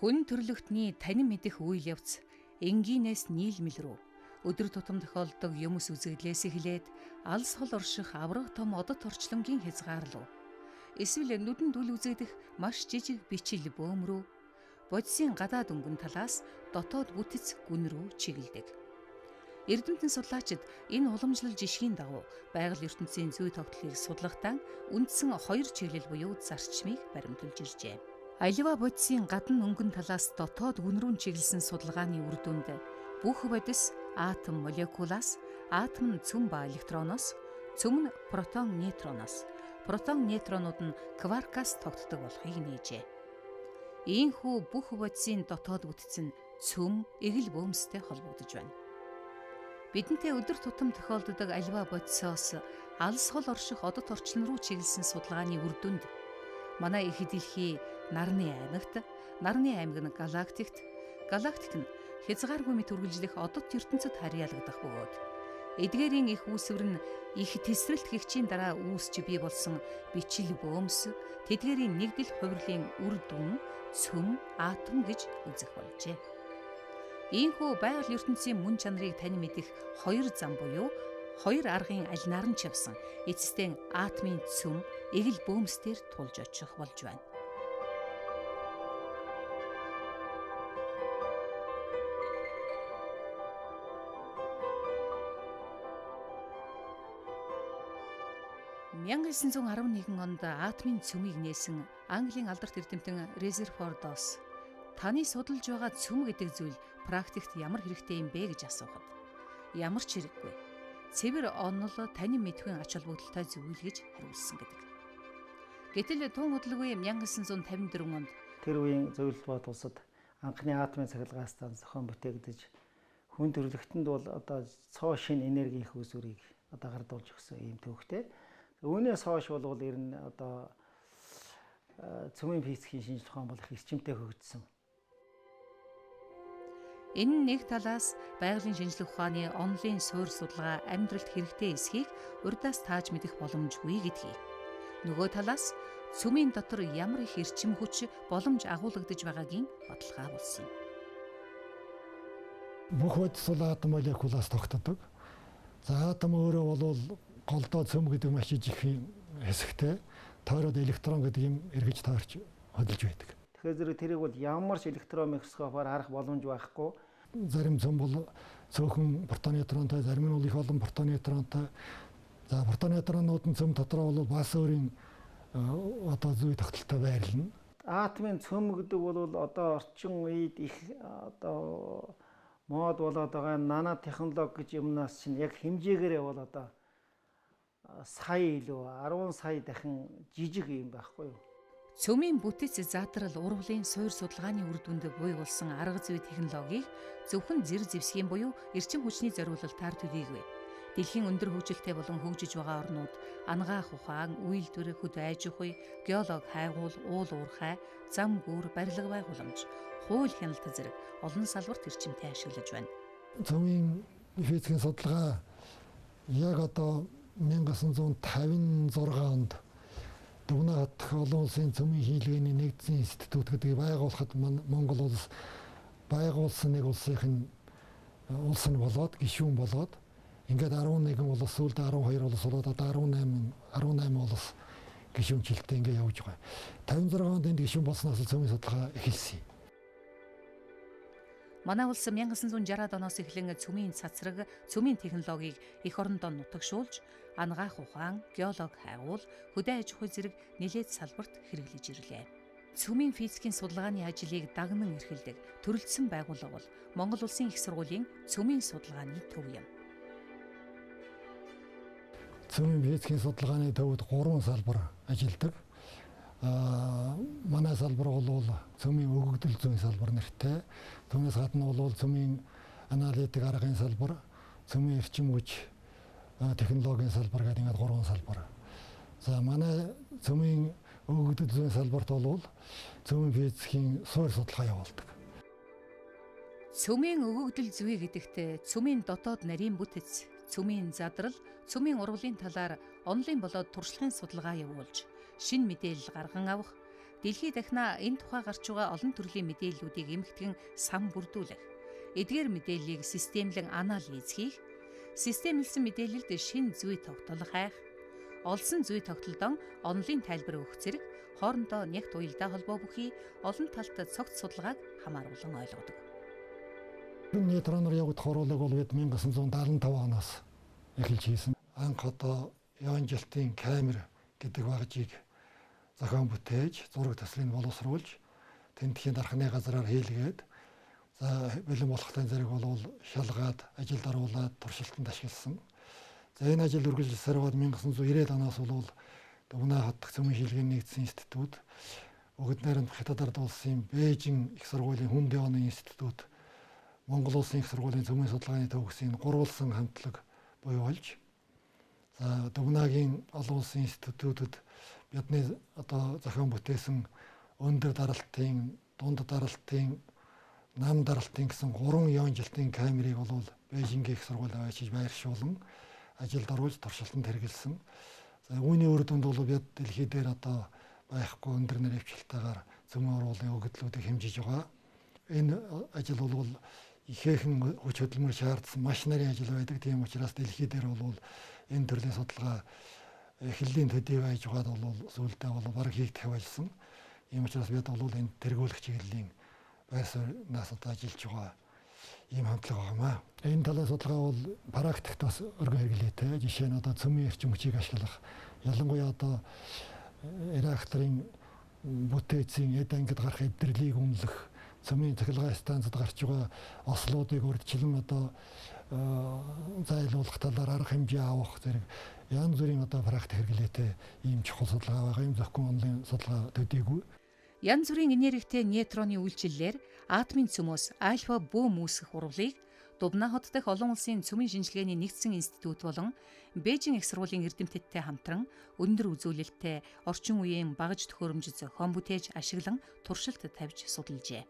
Хүн төрлөختний танин мэдэх үйл явц энгийнээс нийлмэл рүү өдөр тутам тохиолддог юмс үзэгдлээс эхлээд алс хол орших авраг том одод орчлонгийн хязгаарлуу эсвэл нүдэнд үл үзэгдэх маш жижиг бичил бөөм рүү бодисын гадаад өнгөн талаас дотоод бүтэц гүн рүү чиглэдэг. Эрдэмтэн судлаачид энэ уламжлал жишгийн дагуу байгаль ертөнцийн зүй тогтлыг судлахдаа үндсэн хоёр чиглэл буюу зарчмыг баримталж иржээ. Аливаа бодисын гадна өнгөн талаас дотоод гүн рүү чиглэсэн судалгааны үр дүнд бүх бодис атом молекулаас, атом нь цөм ба электроноос, цөм нь протон нейтроноос, протон нейтронууд нь кваркаас тогтдог болохыг нээжээ. Иймхүү бүх бодисын дотоод бүтэц нь цөм, эгэл бөөмстэй холбогдож байна. Бидэнтэй өдөр тутам тохиолддог аливаа бодисоос алс хол орших одод орчлон руу чиглэсэн судалгааны үр дүнд манай их дэлхий Нарны аймагт, Нарны аймаг нь галактикт, галактик нь хязгааргүй мэт үргэлжлэх одод ертөнцид харьяалагдах бөгөөд эдгээрийн их үүсвэр нь их тесрэлт гэгчийн дараа үүсч бий болсон бичил бөөмс тэдгээрийн нэгдэл хувирлын үр дүн цөм атом гэж үзэх болжээ. Иймхүү байгаль ертөнцийн мөн чанарыг тань мэдэх хоёр зам буюу хоёр аргын алинаар нь ч явсан эцэстэн атомын цөм эгэл бөөмсдөр тулж очих болж байна. «1911 онд атомын цөмийг нээсэн Английн алдарт эрдэмтэн Резерфордоос таны судалж байгаа цөм гэдэг зүйл практикт ямар хэрэгтэй юм бэ гэж асуухад ямар ч хэрэггүй. Цэвэр онол танин мэдхийн ач холбогдолтой зүйл гэж хариулсан гэдэг. Гэтэл тун удалгүй 1954 онд тэр үеийн зөвлөлт бод улсад анхны атомын цахилгаан станц зохион бүтээгдэж хүн төрөлхтөнд бол одоо цоо шинэ энергийн их үүсвэрийг одоо гардуулж өгсөн ийм төвхтэй. Үүнээс хойш бол ер нь одоо цөмийн физикийн шинжлэх ухаан бол их эрчимтэй хөгжсөн. Энэ нь нэг талаас байгалийн шинжлэх ухааны онолын суурь судалгаа амьдралд хэрэгтэй эсхийг урдаас тааж мэдэх боломжгүй гэдгийг. Нөгөө талаас цөмийн дотор ямар их эрчим хүч боломж агуулгадаж байгаагийн баталгаа болсон. Бүх бодис бол атом молекулаас тогтдог. За атом өөрөө бол голдоо цөм гэдэг маш жижиг хэсэгтэй тойроод электрон гэдэг юм эргэж тойрч хөдөлж байдаг. Тэгэхээр зэрэг тэрийг бол ямар ч электрон микроскопоор харах боломж байхгүй. Зарим цөм бол цөөхөн протон нейтронтой, зарим нь бол их олон протон нейтронтой. За протон нейтронууд нь цөм дотроо бол бас өөрийн одоо зүй тогтолтой байрлана. Атомын цөм гэдэг бол одоо орчин үед их одоо мод болоод байгаа нанотехнологи гэж юмнаас чинь яг хэмжээгээрээ бол одоо сая илүү 10 сая дахин жижиг юм байхгүй юу? Цөмийн бүтэц задрал урвалын суурь судалгааны үр дүнд буй болсон арга зүй технологиг зөвхөн зэр зэвсгийн буюу эрчим хүчний зориулалтаар төдийгүй. Дэлхийн өндөр хөгжилтэй болон хөгжиж байгаа орнууд анагаах ухаан, үйлдвэр, хөдөө аж ахуй, геолог хайгуул, уул уурхай, зам гүүр, барилга байгууламж, хууль хяналт зэрэг олон салбарт эрчимтэй ашиглаж байна. Цөмийн физикийн судалгаа яг одоо 1956 онд Дугнаа хатах олон улсын цөмийн хийлгээний нэгдсэн институт гэдгийг байгуулахад Монгол улс байгуулсан нэг улсын улс нь болоод гишүүн болоод ингээд 11 улс сүүлд 12 улс болоод одоо 18 улс гишүүнчлэлтэй ингээд явж байгаа. 56 онд энд гишүүн болсноос цөмийн судалгаа эхэлсэн. Манай улс 1960-ад оноос эхлэн цөмийн цацраг, цөмийн технологиг эх орондоо нутагшуулж, анагаах ухаан, геолог хайгуул, хөдөө аж ахуй зэрэг нэлээд салбарт хэрэглэж ирлээ. Цөмийн физикийн судалгааны ажлыг дагнан эрхэлдэг төрөлдсөн байгууллага бол Монгол Улсын их сургуулийн цөмийн судалгааны төв юм. Цөмийн физикийн судалгааны төвд 3 салбар ажилладаг. Манай салбар бол цөмийн өгөгдөл зүйн салбар нэртэй. Түүнээс гадна бол цөмийн аналитик аргын салбар, цөмийн эрчим хүч технологийн салбар гэдэг ингээд 3 салбар. За манай цөмийн өгөгдөл зүйн салбарт бол цөмийн физикийн суурь судалгаа явуулдаг. Цөмийн өгөгдөл зүй гэдэгт цөмийн дотоод нарийн бүтэц, цөмийн задрал, цөмийн урвалын талаар онолын болоод туршлагын судалгаа явуулж, шинэ мэдээлэл гарган авах, Дэлхий дахнаа энэ тухай гарч байгаа олон төрлийн мэдээллүүдийг эмхтгэн сан бүрдүүлэх, эдгээр мэдээллийг системлэн анализ хийх, системлсэн мэдээлэлд шинэ зүй тогтол хайх, олсон зүй тогтолдон онолын тайлбар өгөх зэрэг хоорондоо нягт уялдаа холбоо бүхий олон талт цогц судалгааг хамааруулан ойлгодог. Нейтроноор явагдах уруулыг бол бид 1975 оноос эхэлж хийсэн. Анх одоо Ионжилтын камер гэдэг багжийг зохион бүтээж, зураг төслийг боловсруулж, тентхийн дархны газраар хийлгээд, за бэлэн болохтой зэрэг бол шалгаад, ажилд оруулаад туршилтанд ашигласан. За энэ ажил үргэлжилсээр бод 1990 оноос бол Дугнай хот дахь цөмийн шилжлэгийн нэгдсэн институт, Өгд найрамд Хятад ард улсын Бээжин их сургуулийн хүнд ионы институт, Монгол улсын их сургуулийн цөмийн судалгааны төв гэсэн энэ гурвалсан хамтлаг буй болж, за Дугнагийн олон улсын институтууд бидний одоо зохион бүтээсэн өндөр даралтын, дунд даралтын, нам даралтын гэсэн гурван ионжилтын камерыг бол Бээжингийн их сургуульд аваачиж байршуулан ажилд оруулж туршилтанд хэрэглэсэн. За үүний үр дүнд бол бид дэлхий дээр одоо байхгүй өндөр нэрвчлэлтэйгээр цөмийн уруулын өгөгдлүүдийг хэмжиж байгаа. Энэ ажил бол ихээхэн хүч хөдөлмөр шаардсан маш нарийн ажил байдаг. Тийм учраас дэлхий дээр бол энэ төрлийн судалгаа эхлэлийн төдий байж байгаад бол сүүлдээ бол бараг хийгдэх байсан. Ийм учраас бид бол энэ тэргүүлэх чиглэлийн байр сууриас одоо ажиллаж байгаа ийм хамтлаг байгаамаа. Энэ талын судалгаа бол практикт бас өргөн хэрэглээтэй. Жишээ нь одоо цөмийн эрчим хүчийг ашиглах, ялангуяа одоо реакторын бүтээцийн эд ангид гарах эвдэрлийг үнэлэх, цөмийн цахилгаан станцад гарч байгаа ослоодыг урьдчилан одоо зайлуулах талаар арга хэмжээ авах зэрэг янз бүрийн одоо практик хэрэглээтэй ийм чухал судалгаа байгаа. Ийм зөвхөн онлайн судалгаа төдийгүй. Янз бүрийн энергитэй нейтроны үйлчлэлээр атомын цөмөөс альфа бөөм үүсгэх урвалыг Дубнаа хот дахь олон улсын цөмийн шинжилгээний нэгдсэн институт болон Бээжин их сургуулийн эрдэмтдтэй хамтран өндөр үзүүлэлттэй орчин үеийн багаж төхөөрөмж зохион бүтээж ашиглан туршилт тавьж судалжээ.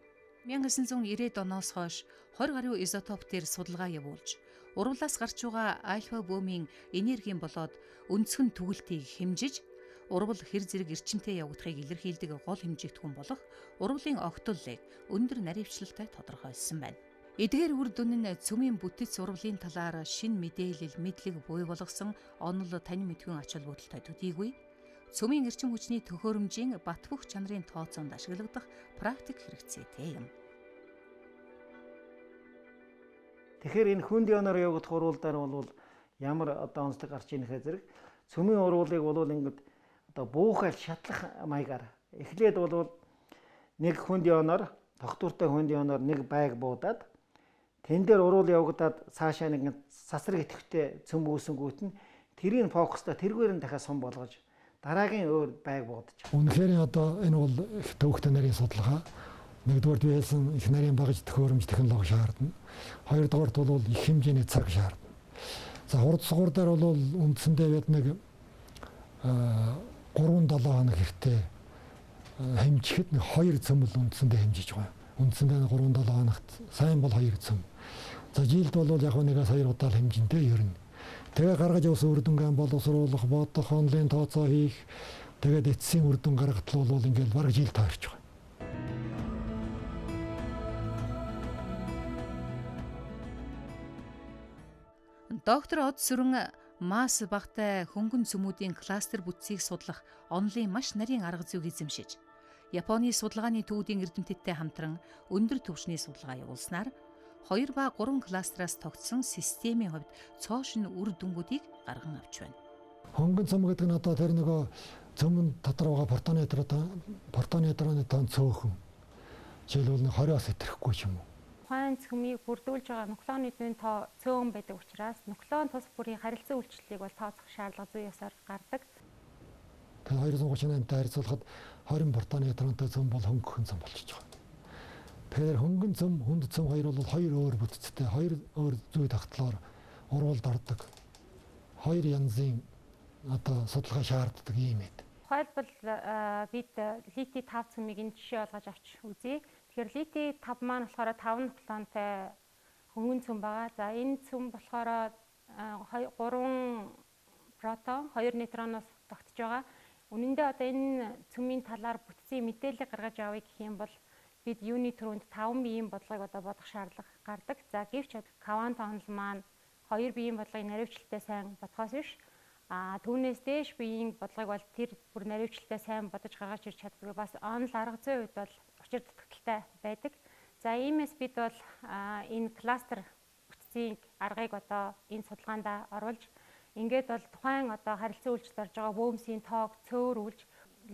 1990 оноос хойш 20 гаруй изотоп дээр судалгаа явуулж, урвалаас гарч байгаа альфа бөөмийн энергийн болоод өнцгөн түгэлтийг хэмжиж, урвал хэр зэрэг эрчимтэй явагдахыг илэрхийлдэг гол хэмжигдэхүүн болох урвалын огтлыг өндөр наривчлалтай тодорхойлсон байна. Эдгээр үр дүн нь цөмийн бүтэц урвалын талаар шинэ мэдээлэл, мэдлэг буй болгосон онол танин мэдхүйн ач холбогдолтой төдийгүй цөмийн эрчим хүчний төхөөрөмжийн бат бөх чанарын тооцоонд ашиглагдах практик хэрэгцээтэй юм. Тэгэхээр энэ хүнд ионоор явагдах уруулдаар бол ямар одоо онцлог гарч ийнэ гэхээр зэрэг цөмийн уруулыг бол ингээд одоо буухайл шатлах маягаар эхлээд бол нэг хүнд ионоор тогтвортой хүнд ионоор нэг байг буудаад тэн дээр уруул явагдаад цаашаа нэг сасраг идэвхтэй цөм үүсэнгүүт нь тэрийг фокустай тэргээр нь дахиад сум болгож дараагийн өөр байг буудаж. Үнэхээр одоо энэ бол их төвөгтэй нарийн судалгаа. Нэгдүгээр би хэлсэн их нарийн багаж төхөөрөмж технологи шаардна. Хоёрдугаарт бол их хэмжээний цаг шаардна. За хурд сугуур дээр бол үндсэндээ бид нэг 3-7 хоног хэрэгтэй хэмжихэд нэг 2 цөмөл үндсэндээ хэмжиж байгаа. Үндсэндээ 3-7 хоногт сайн бол 2 цөм. За жилд бол яг нэгээс 2 удаа л хэмжинтэй ер нь. Тэгээ гаргаж явсан үр дүнгээ боловсруулах, бодох, онлайн тооцоо хийх, тэгээд эцсийн үр дүн гаргатал бол ингээл бараг жил таарч байгаа. Доктор Од Сүрэн масс багтай хөнгөн цөмүүдийн кластер бүтцийг судлах онлын маш нарийн арга зүйг эзэмшиж, Японы судалгааны төвүүдийн эрдэмтдтэй хамтран өндөр түвшний судалгаа явуулснаар 2 ба 3 кластераас тогтсон системийн хувьд цоо шинэ үр дүнгуудыг гарган авч байна. Хөнгөн цөм гэдэг нь одоо тэр нөгөө цөмөн дотор байгаа протонейтроны тоон цөөхөн. Жишээлбэл нэг 20-аас итэрэхгүй ч юм уу. Тухайн цөмийг бүрдүүлж байгаа нуклеонидын тоо цөөн байдаг учраас нуклеон тус бүрийн харилцан үйлчлэлийг бол тооцох шаардлага зүй ёсоор гардаг. Тэгэхээр 238-тай харьцуулахад 20 протонейтронтой цөм бол хөнгөн цөм болчихж байгаа. Тэгэхээр хөнгөн цөм, хүнд цөм хоёр бол хоёр өөр бүтцтэй, хоёр өөр зүй тогтлоор уруулд ордог. Хоёр янзын одоо судалгаа шаарддаг юм ээ. Тухайлбал бид лити 5 цөмийг энэ жишээ болгож авч үзье. Тэгэхээр лити 5 маань болохоор 5 нуклеонтой хөнгөн цөм байгаа. За энэ цөм болохоор 3 протон, 2 нейтроноос тогтож байгаа. Үнэн дээр одоо энэ цөмийн талаар бүтцийн мэдээлэл гаргаж авъя гэх юм бол бид юуны түрүүнд 5 биеийн бодлогыг одоо бодох шаардлага гардаг. За гэвч квант онол маань 2 биеийн бодлогыг наривчлалтай сайн бодохоос биш. Түүнээс дээш биеийн бодлогыг бол тэр бүр наривчлалтай сайн бодож гаргаж ирж чаддаггүй. Бас онол арга зүйн хувьд бол учир дутагдaltaй байдаг. За иймээс бид бол энэ кластер бүтцийн аргыг одоо энэ судалгаанд оруулж ингээд бол тухайн одоо харилцан үйлчлэлд орж байгаа бөөмсийн тоог цөөрүүлж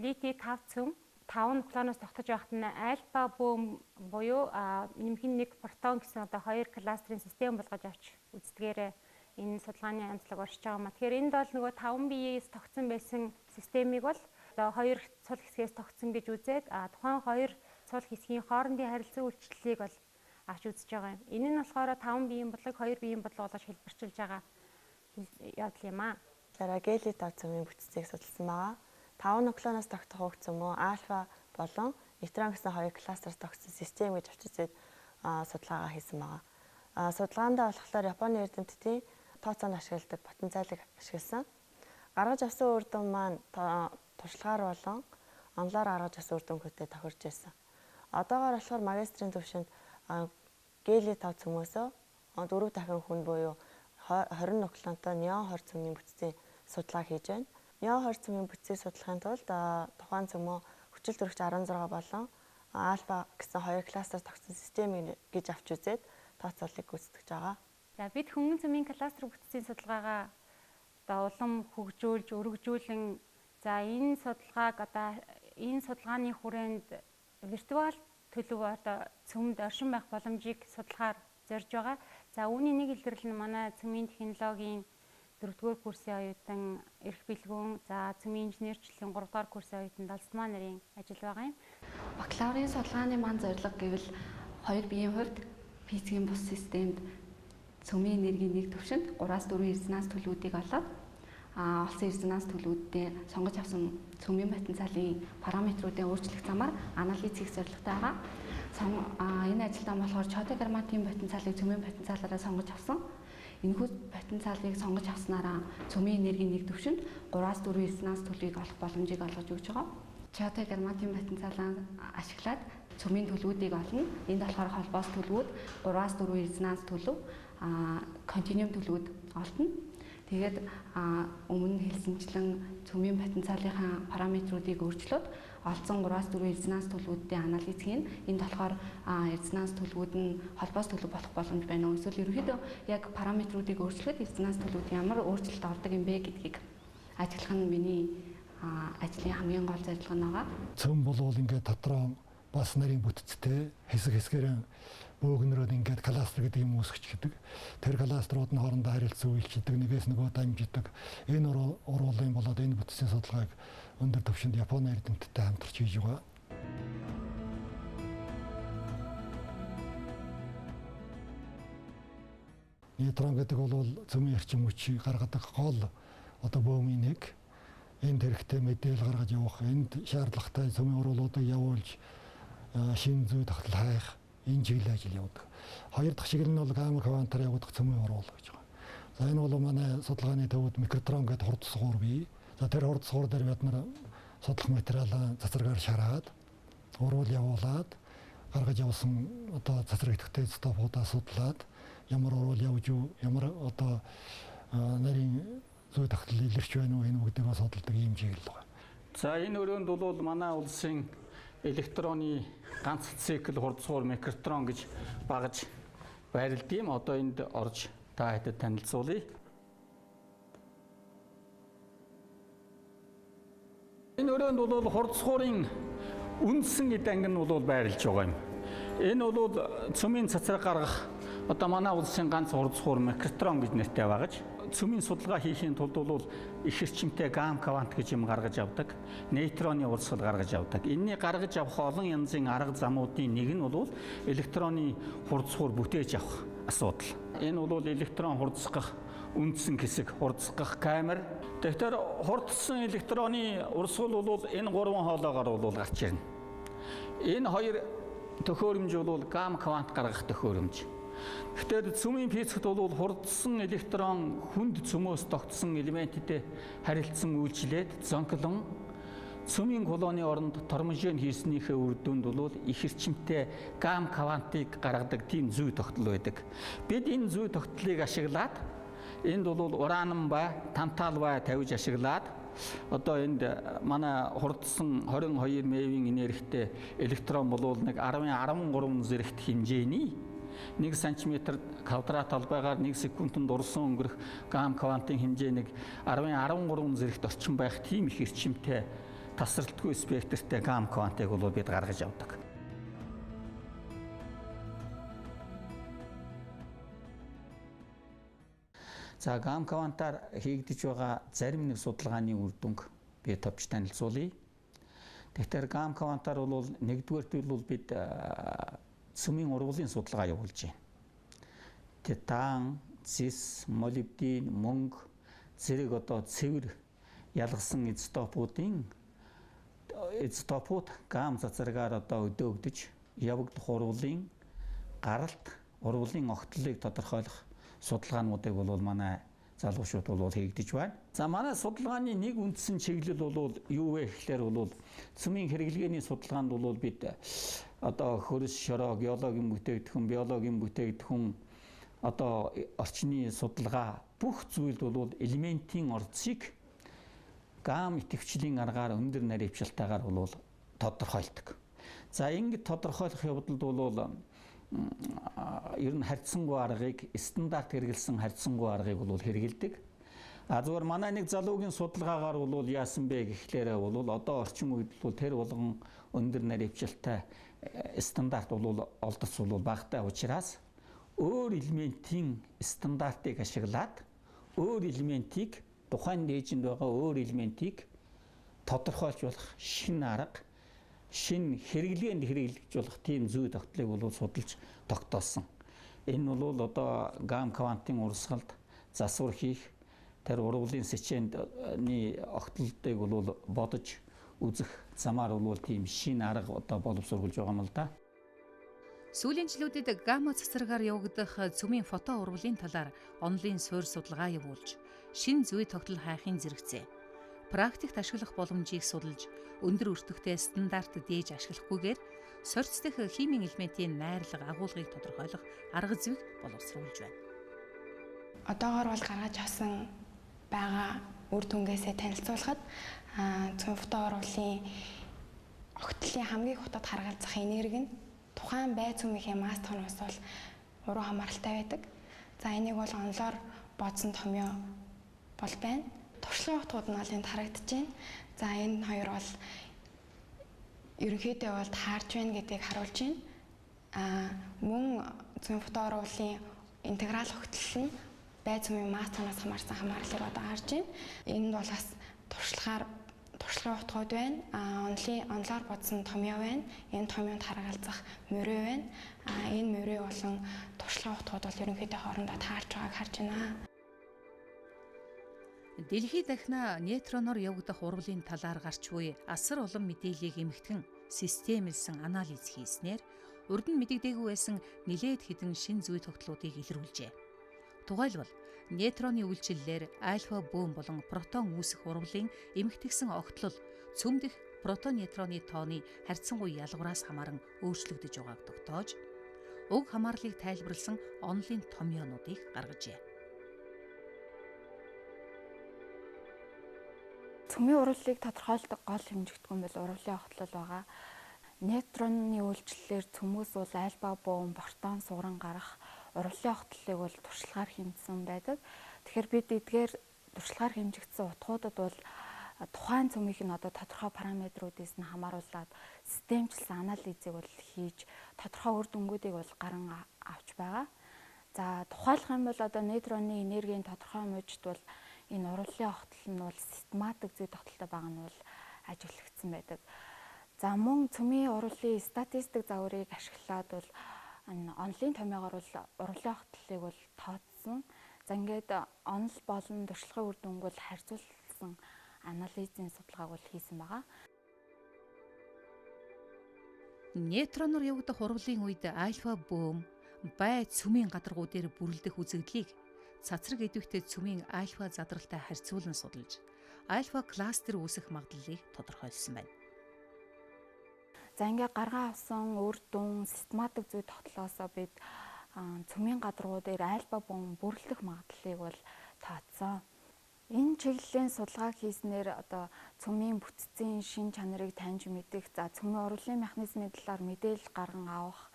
лити 5 цөм 5 нуклеоноос тогтож байхад нь альфа бөөм буюу нэмэх нь 1 протон гэсэн одоо хоёр кластерын систем болгож авч үздэгээрээ энэ судалгааны онцлог оршиж байгаа юм. Тэгэхээр энд бол нөгөө 5 биеэс тогтсон байсан системийг бол одоо хоёр цул хэсгээс тогтсон гэж үзээд тухайн хоёр цул хэсгийн хоорондын харилцан үйлчлэлийг бол авч үзэж байгаа юм. Энэ нь болохоор 5 биеийн бодлого 2 биеийн бодлого болгож хэлбэрчилж байгаа явдал юм аа. Дараа гели 5 цөмийн бүтцийг судалсан байгаа. 5 нуклеоноос тогтох уг цөмөө альфа болон нейтрон гэсэн хоёр кластер тогтсон систем гэж авч үзээд судалгаагаа хийсэн байгаа. Судалгаандаа болохоор Японы эрдэмтдийн тооцоонд ашигладаг потенциалыг ашигласан. Гаргаж авсан үр дүн маань туршлагаар болон онлоор гаргаж авсан үр дүнгуудтай тохирж байсан. Одоогоор болохоор магистрийн түвшинд гели 5 цөмөөсөө 4 дахин хүн буюу 20 нуклеонтой неон 20 цөмийн бүтцийн судалгаа хийж байна. Неон 20 цөмийн бүтцийг судлахын тулд тухайн цөмөө хүчил төрөгч 16 болон альфа гэсэн хоёр кластер тогтсон систем гэж авч үзээд тооцооллыг гүйцэтгэж байгаа. За бид хөнгөн цөмийн кластер бүтцийн судалгаагаа одоо улам хөгжүүлж, өргөжүүлэн за энэ судалгааг одоо энэ судалгааны хүрээнд виртуал төлөв одоо цөмд оршин байх боломжийг судлахаар зорж байгаа. За үүний нэг илэрлэл нь манай цөмийн технологийн 4-р курсын оюутан Эрх Бэлгүүн, за цөмийн инженерчлэлийн 3-р курсын оюутан Далсмаа нарын ажил байгаа юм. Бакалаврын судалгааны маань зорилго гэвэл хоёр биеийн хувьд физикийн бус системд цөмийн энергийн нэг түвшинд 3-4 резонанс төлөвүүдийг олоод олсон резонанс төлөвүүдээ сонгож авсан цөмийн потенциалын параметруудын өөрчлөх замаар анализ хийх зорилготой байгаа. Энэ ажилдаа болохоор Чоте-Гарматын потенциалыг цөмийн потенциалаараа сонгож авсан. Энэхүү потенциалыг сонгож авснараа цөмийн энергийн нэг түвшинд 3-4 резонанс төлөвийг олох боломжийг олгож өгч байгаа. Чоте-Гарматын потенциалаа ашиглаад цөмийн төлөвүүдийг олно. Энд болохоор холбоос төлөвүүд 3-4 резонанс төлөв, континуум төлөвүүд олдоно. Тэгээд өмнө хэлсэнчлэн цөмийн потенциалынхаа параметруудыг өөрчлөөд олдсон 3-4 резонанс төлөвүүдийн анализ хийн. Энд болохоор резонанс төлөвүүд нь холбоос төлөв болох боломж байна уу? Эсвэл ерөнхийдөө яг параметруудыг өөрчлөхөд резонанс төлөвүүд ямар өөрчлөлт ордог юм бэ гэдгийг ажиглах нь миний ажлын хамгийн гол зорилго нь байгаа. Цөм болвол ингээд дотроо бас нарийн бүтцтэй хэсэг хэсгээр бөөгнөрөөд ингээд кластер гэдэг юм үүсгэж гэдэг. Тэр кластерууд нь хоорондоо харилцан үйлчилдэг, нэгээс нөгөө дамждаг. Энэ уруулын болоод энэ бүтцийн судалгааг өндөр түвшинд Японы эрдэмтдтэй хамтарч хийж байгаа. Нейтрон гэдэг бол цөмийн эрчим хүчийг гаргадаг гол одоо бөөмийн нэг. Энд хэрэгтэй мэдээлэл гаргаж явах, энд шаардлагатай цөмийн уруулуудыг явуулж шинэ зүй тогтол хайх энэ чиглэл ажил явуудаг. Хоёр дахь чиглэл нь бол гамма квантаар явагдах цөмийн уруул гэж байгаа. За энэ бол манай судалгааны төвд микротрон гэдэг хурд сугуур бий. За тэр хурд сугуур дээр бид нар судлах материалаа цацрагаар шараад уруул явуулаад гаргаж явсан одоо цацраг идэвхтэй стопуудаа судлаад ямар уруул явж юу, ямар одоо нарийн зүй тогтол илэрч байна уу энэ бүгдийг судалдаг ийм чиглэл байна. За энэ өрөөнд бол манай улсын электроны ганц цикл хурдсуур микротрон гэж багаж байрладаг юм. Одоо энд орж та хэдэд танилцуулъя. Энэ өрөөнд бол хурдсуурын үндсэн эд анги нь бол байрлаж байгаа юм. Энэ бол цөмийн цацраг гаргах одоо манай улсын ганц хурдсуур микротрон гэж нэртэй багаж. Цөмийн судалгаа хийхийн тулд бол их эрчимтэй гамма квант гэж юм гаргаж авдаг, нейтроны урсгал гаргаж авдаг. Энэний гаргаж авах олон янзын арга замуудын нэг нь бол электроны хурдсуур бүтээж авах асуудал. Энэ бол электрон хурдсгах үндсэн хэсэг, хурдсгах камер. Тэгэхээр хурдсан электроны урсгал бол энэ гурван хоолоогоор бол гарч ирнэ. Энэ хоёр төхөөрөмж бол гамма квант гаргах төхөөрөмж. Гэтэл цөмийн физикт бол хурдсан электрон хүнд цөмөөс тогтсон элементтэй харилцан үйлчлээд зонклон Цөмийн колоны оронд торможен хийснийхээ үр дүнд бол их эрчимтэй гам квантыг гаргадаг тийм зүй тогтол байдаг. Бид энэ зүй тогтлыг ашиглаад энд бол уран ба тантал ба тавьж ашиглаад одоо энд манай хурдсан 22 МеВ-ийн энергитэй электрон бол нэг 10.13 зэрэгт хэмжээний 1 см квадрат талбайгаар 1 секундэд урсан өнгөрөх гам квантын хэмжээ нэг 10.13 зэрэгт орчин байх тийм их эрчимтэй тасралтгүй спектртэй гам квантыг бол бид гаргаж авдаг. За гам квантаар хийгдэж байгаа зарим нэг судалгааны үр дүнг би товч танилцуулъя. Тэгэхээр гам квантаар бол нэгдүгээрт бол бид цөмийн урвалын судалгаа явуулж байна. Титан, цис, молибден, мөнгө зэрэг одоо цэвэр ялгсан изотопуудын изотопууд гам цацрагаар одоо өдөөгдөж явагдах урвалын гаралт, урвалын огтлыг тодорхойлох судалгаануудыг бол манай залуучууд бол хийгдэж байна. За манай судалгааны нэг үндсэн чиглэл бол юу вэ гэхлээр бол цөмийн хэрэглээний судалгаанд бол бид одоо хөрс, шороо, геологийн бүтээгдэхүүн, биологийн бүтээгдэхүүн одоо орчны судалгаа бүх зүйлд бол элементийн орцыг гам идэвхжлийн аргаар өндөр наривчлалтайгаар бол тодорхойлдог. За ингэж тодорхойлох явдалд бол ер нь харьцангуй аргыг стандарт хэрэгэлсэн харьцангуй аргыг бол хэрэгэлдэг. А зүгээр манай нэг залуугийн судалгаагаар бол яасан бэ гэхлээр бол одоо орчин үед бол тэр болгон өндөр наривчлалтай стандарт бол олдоц бол багатай учраас өөр элементийн стандартыг ашиглаад өөр элементийг тухайн дээжинд байгаа өөр элементийг тодорхойлж болох шинэ арга, шинэ хэрэглээнд хэрэглэж болох тийм зүй тогтлыг бол судалж тогтоосон. Энэ бол одоо гам квантын урсгалд засвар хийх тэр урвалын сэчээний огтлолтыг бол бодож үзэх замаар бол тийм шинэ арга одоо боловсруулж байгаа юм л да. Сүүлийн жилүүдэд гамма цацрагаар явагдах цөмийн фото урвалын талаар онлын суурь судалгаа явуулж шинэ зүй тогтол хайхын зэрэгцээ. Практикт ашиглах боломжийг судалж өндөр өртөгтэй стандарт дээж ашиглахгүйгээр сорьц дэх химийн элементийн найрлага агуулгыг тодорхойлох арга зүйг боловсруулж байна. Одоогоор бол гаргаж авсан байгаа үр дүнгээсээ танилцуулахад цөм фото урвалын огтлын хамгийн хутад харгалзах энерги нь тухайн бай цөмийнхээ масс тооноос бол уруу хамааралтай байдаг. За энийг бол онлоор бодсон томьёо бол байна. Туршлагын утгууд нь бол энд харагдаж байна. За энэ хоёр бол ерөнхийдөө бол таарч байна гэдгийг харуулж байна. Мөн цөм фото урвалын интеграл огтлол нь бай цөмийн масс тооноос хамаарсан хамаарлыг одоо харж байна. Энд бол бас туршлагын утгууд байна. Онлоор бодсон томьёо байна. Энэ томьёонд харгалзах мөрөө байна. Энэ мөрөө болон туршлагын утгууд бол ерөнхийдөө хоорондоо таарч байгааг харж байна. Дэлхий дахина нейтроноор явагдах урвалын талаар гарч буй асар олон мэдээллийг эмхтгэн системэлсэн анализ хийснээр урд нь мэдэгдээгүй байсан нэлээд хэдэн шинэ зүй тогтлуудыг илрүүлжээ. Тухайлбал нейтроны үйлчлэлээр альфа бөөм болон протон үүсэх урвалын эмхтгсэн огтлол цөм дэх протон-нейтроны тооны харьцангуй ялгуураас хамааран өөрчлөгдөж байгааг тогтоож уг хамаарлыг тайлбарласан онолын томьёонуудыг гаргажээ. Цөмийн урвалыг тодорхойлдог гол хэмжигдэхүүн бол урвалын огтлол байгаа. Нейтроны үйлчлэлээр цөмөөс бол альфа бөөм, протон сууран гарах урвалын огтлолыг бол туршлагаар хэмжсэн байдаг. Тэгэхээр бид эдгээр туршлагаар хэмжигдсэн утгуудад бол тухайн цөмийнх нь одоо тодорхой параметрүүдээс нь хамааруулаад системчлсэн анализыг бол хийж тодорхой үр дүнгуудыг бол гарan авч байгаа. За тухайлах юм бол одоо нейтроны энергийн тодорхой мужид бол энэ урвалын огтлол нь бол систематик зүй тогтолтой байгаа нь бол ажиглагдсан байдаг. За мөн цөмийн урвалын статистик загварыг ашиглаад бол онолын томьёогоор бол урвалын огтлолыг бол тооцсон. За ингээд онол болон туршлагын үр дүнг бол харьцуулсан анализын судалгааг бол хийсэн байгаа. Нейтроноор явагдах урвалын үед альфа бөөм бай цөмийн гадаргуу дээр бүрлдэх үзэгдлийг цацраг идэвхтэй цөмийн альфа задралтай харьцуулан судалж альфа кластер үүсэх магадлалыг тодорхойлсон байна. За ингээ гаргаа авсан үр дүн систематик зүй тогтлоосоо бид цөмийн гадаргуу дээр альфа бөөн бүрлдэх магадлалыг бол тооцсон. Энэ чиглэлийн судалгаа хийснээр одоо цөмийн бүтцийн шин чанарыг таньж мэдэх, за цөмийн урлын механизмын талаар мэдээлэл гарган авах,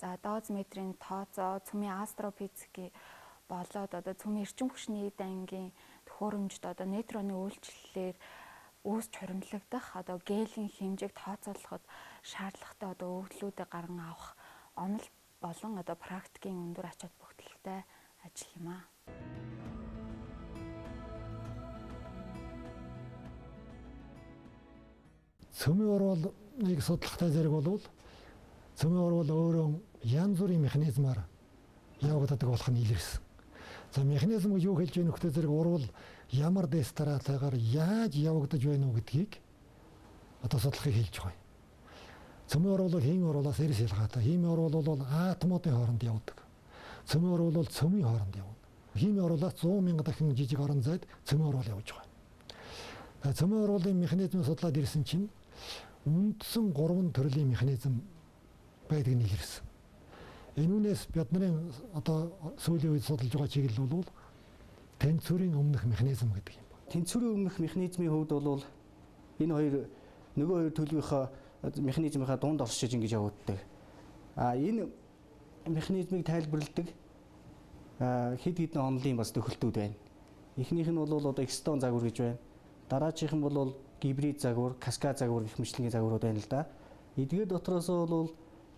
за дозметрийн тооцоо, цөмийн астрофизикийн болоод одоо цөмийн эрчим хүчний эд ангийн төхөөрөмжид одоо нейтроны үйлчлэлээр үүсч хуримтлагдах одоо гелийн хэмжээг тооцоолоход шаардлагатай одоо өгөгдлүүдийг гарган авах онол болон одоо практикийн өндөр ач холбогдолтой ажил юм аа. Цөмийн урвалыг судлахтай зэрэг болвол цөмийн урвал өөрөө янз бүрийн механизмаар явагддаг болох нь илэрсэн. За механизм гэж юу хэлж байна вэ гэхээр зэрэг урвал ямар дэстараатайгаар яаж явагдаж байна уу гэдгийг одоо судлахыг хэлж байгаа юм. Цөмийн урвал бол химийн урвалаас эрс ялгаатай. Химийн урвал бол атомуудын хооронд явдаг. Цөмийн урвал бол цөмийн хооронд явна. Химийн урвалаас 100 мянга дахин жижиг орон зайд цөмийн урвал явж байгаа. За цөмийн урвалын механизмыг судлаад ирсэн чинь үндсэн 3 төрлийн механизм байдаг нь илэрсэн. Энүүнээс бидний одоо сүүлийн үед судалж байгаа чиглэл бол тэнцвэрийн өмнөх механизм гэдэг юм байна. Тэнцвэрийн өмнөх механизмын хувьд бол энэ хоёр нөгөө хоёр төлөвийнхөө механизмынхаа дунд оршиж ингэж явагддаг. А энэ механизмыг тайлбарладаг хэд хэдэн онолын бас тохиолдлууд байна. Эхнийх нь бол одоо экстон загвар гэж байна. Дараачих нь бол гибрид загвар, каскад загвар гэх мэтчилэнгийн загварууд байна л да. Эдгээр дотроос бол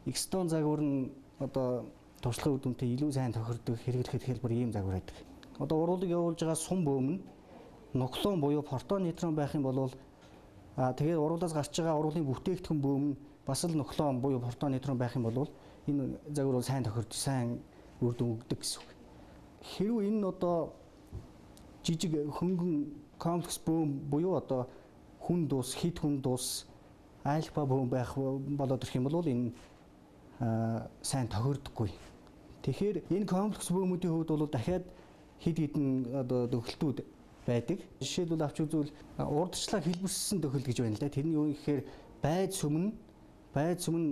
экстон загвар нь одоо туршлагын үр дүнтэй илүү сайн тохирдог, хэрэглэхэд хэлбэр ийм загвар байдаг. Одоо уруулыг явуулж байгаа сум бөөм нь нуклеон буюу протон нейтрон байх юм бол тэгээд уруулаас гарч байгаа уруулын бүтээгдэхүүн бөөм нь бас л нуклеон буюу протон нейтрон байх юм бол энэ загвар бол сайн тохирдог, сайн үр дүн өгдөг гэсэн үг. Хэрвээ энэ нь одоо жижиг хөнгөн комплекс бөөм буюу одоо хүн дус, хит хүн дус, альфа бөөм байх болоод ирэх юм бол энэ сайн тохирдоггүй. Тэгэхээр энэ комплекс бөөмүүдийн хувьд бол дахиад хэд хэдэн одоо тохиолдлууд байдаг. Жишээлбэл авч үзвэл урдчлаа хэлбэрсэн тохиолдол гэж байна л да. Тэр нь юу гэхээр байд сүм нь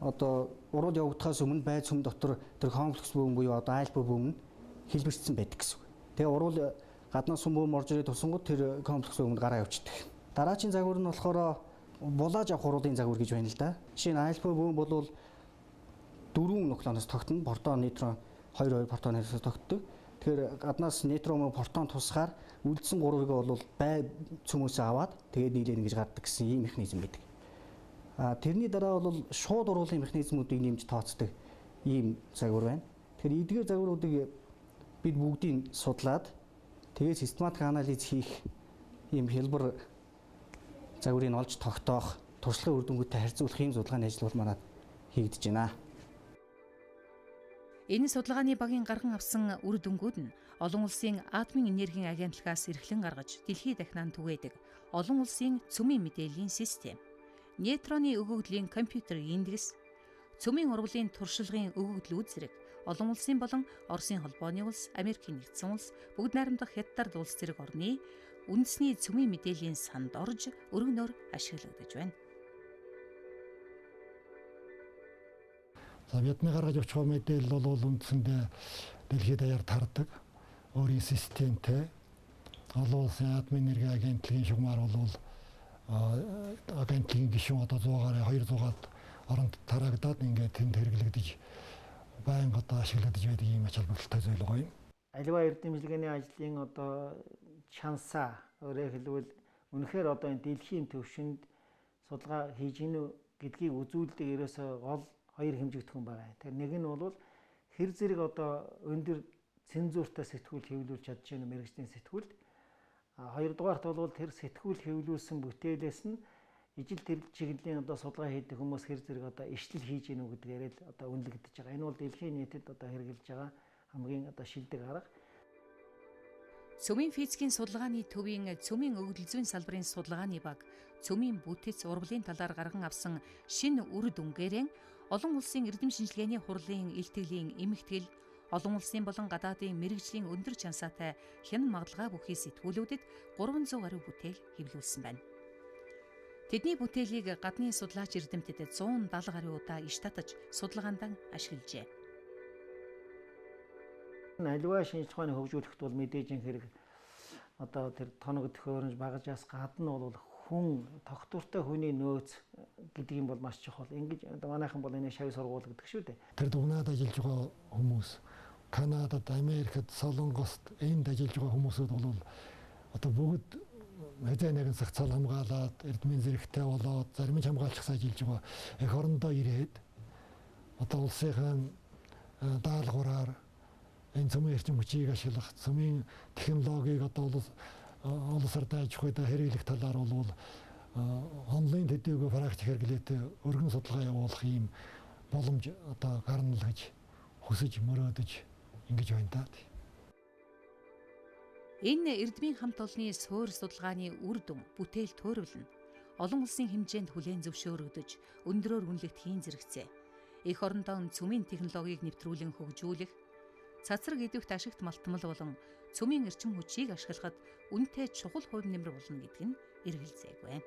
одоо урууд явагдахаас өмнө байд сүм дотор тэр комплекс бөөм буюу одоо альфа бөөм нь хэлбэрсэн байдаг гэсэн үг. Тэгээ уруул гаднаас сүм бөөм орж ирээд тусангууд тэр комплекс бөөмөнд гараа явчихдаг. Дараагийн загвар нь болохоор булааж авах уруулын загвар гэж байна л да. Жишээ нь альфа бөөм бол 4 нуклеоноос тогтно. Протон, нейтрон 2 2 протон нейтрон тогтдог. Тэгэхээр гаднаас нейтрон, протон тусгаар үлдсэн гурвыг бол бай цөмөөсөө аваад тэгээд нийлээнэ гэж гардаг гэсэн ийм механизм байдаг. Тэрний дараа бол шууд уруулын механизмуудыг нэмж тооцдог ийм загвар байна. Тэгэхээр эдгээр загваруудыг бид бүгдийг судлаад тэгээд систематик анализ хийх ийм хэлбэр загварыг олж тогтоох, туршлагын үр дүнгуудтай харьцуулах ийм судалгааны ажил бол манад хийгдэж байна. Энэ судалгааны багийн гарган авсан үр дүнгууд нь олон улсын атомын энергийн агентлагаас эрхлэн гаргаж дэлхийд дахинан түгээдэг олон улсын цөмийн мэдээллийн систем, нейтроны өгөгдлийн компьютер индекс, цөмийн урвалын туршлагын өгөгдлүүд зэрэг олон улсын болон Оросын холбооны улс, Америкийн нэгдсэн улс, бүгд найрамдах Хятад улс зэрэг орны үндэсний цөмийн мэдээллийн санд орж өргөнөөр ашиглагдаж байна. За бидний гаргаж авчих мэдээлэл бол үндсэндээ дэлхийд даяар тардаг өөрийн системтэй олон улсын атомын энерги агентлагийн шугамар бол агентлагийн гишүүн одоо 100 гаруй 200-аад оронд тараагдаад ингээд тэнд хэрэглэгдэж байнга одоо ашиглагдаж байдаг ийм ач холбогдолтой зүйл байгаа юм. Аливаа эрдэмжлэгээний ажлын одоо чансаа өөрөөр хэлбэл үнэхээр одоо энэ дэлхийн түвшинд судалгаа хийж гинүү гэдгийг үзүүлдэг ерөөсөө гол хоёр хэмжигдэхүүн байгаа. Тэгэхээр нэг нь бол хэр зэрэг одоо өндөр цензуртай сэтгүүл хэвлүүлж чадж байна мэргэжлийн сэтгүүлд. Хоёрдугаарт бол тэр сэтгүүл хэвлүүлсэн бүтээлээс нь ижил тэр чиглэлийн одоо судалгаа хийдэг хүмүүс хэр зэрэг одоо ишлэл хийж гинүү гэдгээрээ л одоо үнэлэгдэж байгаа. Энэ бол дэлхийн нийтэд одоо хэрэглэж байгаа хамгийн одоо шилдэг арга. Цөмийн физикийн судалгааны төвийн цөмийн өгөгдөл зүйн салбарын судалгааны баг цөмийн бүтэц урвалын талаар гарган авсан шинэ үр дүнгээрэн олон улсын эрдэм шинжилгээний хурлын илтгэлийн эмхтгэл Олон улсын болон гадаадын мэрэгжлийн өндөр чансаатай хянан магадлага бүхий сэтгүүлүүдэд 300 гаруй бүтээл хэвлүүлсэн байна. Тэдний бүтээлийг гадны судлаач эрдэмтэд 170 гаруй удаа иш татаж судалгаанд ашиглажээ. Аливаа шинж тухайны хөгжүүлэхэд бол мэдээж хэрэг одоо тэр тоног төхөөрөмж багажаас гадна бол хүн тогтвортой хүний нөөц гэдэг юм бол маш чухал. Ингэж одоо манайхан бол энэ шавь сургууль гэдэг шүү дээ. Тэр дугнаад ажиллаж байгаа хүмүүс Канадад, Америкт, Солонгост энд ажиллаж байгаа хүмүүсүүд бол одоо бүгд хэзээ нэгэн сагцаал хамгаалаад эрдмийн зэрэгтэй болоод зарим нь хамгаалчихсан ажиллаж байгаа эх орондоо ирээд одоо улсынхаа даалгавраар энэ цөмийн эрчим хүчийг ашиглах, цөмийн технологиг одоо улс орны аж ахуйд хэрэглэх талаар бол онлайн төдийгүй практик хэрэглээтэй өргөн судалгаа явуулах ийм боломж одоо гарна л гэж хүсэж мөрөөдөж ингэж байна даа. Энэ эрдмийн хамт олонны суур судалгааны үр дүн бүтээл төөрвөлнө. Олон улсын хэмжээнд хүлээн зөвшөөрөгдөж өндрөөр үнэлэгдэхийн зэрэгцээ. Эх орондоо цөмийн технологиг нэвтрүүлэн хөгжүүлэх, цацраг идэвхт ашигт малтмал болон цөмийн эрчим хүчийг ашиглахад үнэтэй чухал хувь нэмэр болно гэдг нь эргэлзээгүй.